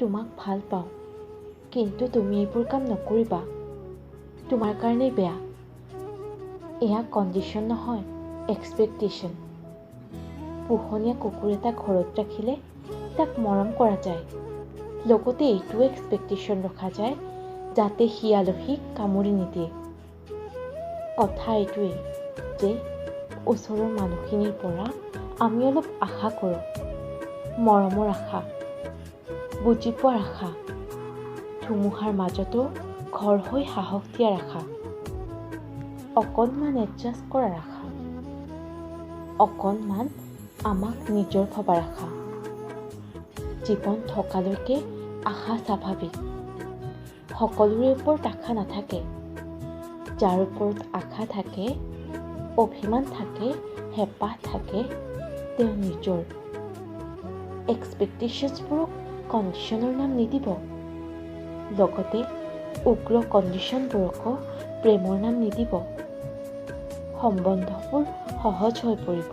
তোমাক ভাল পাওঁ, কিন্তু তুমি এইবোৰ কাম নকৰিবা, তোমাৰ কাৰণেই বেয়া। এয়া কণ্ডিশ্যন নহয়, এক্সপেক্টেশ্যন। পোহনীয়া কুকুৰ এটা ঘৰত ৰাখিলে তাক মৰম কৰা যায়, লগতে এইটোও এক্সপেক্টেশ্যন ৰখা যায় যাতে সি আলহীক কামুৰি নিদিয়ে। কথা এইটোৱেই যে ওচৰৰ মানুহখিনিৰ পৰা আমি অলপ আশা কৰোঁ, মৰমৰ আশা, বুজি পোৱাৰ আশা, ধুমুহাৰ মাজতো ঘৰ হৈ সাহস দিয়াৰ আশা, অকণমান এডজাষ্ট কৰাৰ আশা, অকণমান আমাক নিজৰ ভবাৰ আশা। জীৱন থকালৈকে আশা স্বাভাৱিক। সকলোৰে ওপৰত আশা নাথাকে। যাৰ ওপৰত আশা থাকে, অভিমান থাকে, হেঁপাহ থাকে, তেওঁ নিজৰ এক্সপেক্টেশ্যনছবোৰক কণ্ডিশ্যনৰ নাম নিদিব। লগতে উগ্ৰ কণ্ডিশ্যনবোৰকো প্ৰেমৰ নাম নিদিব। সম্বন্ধবোৰ সহজ হৈ পৰিব।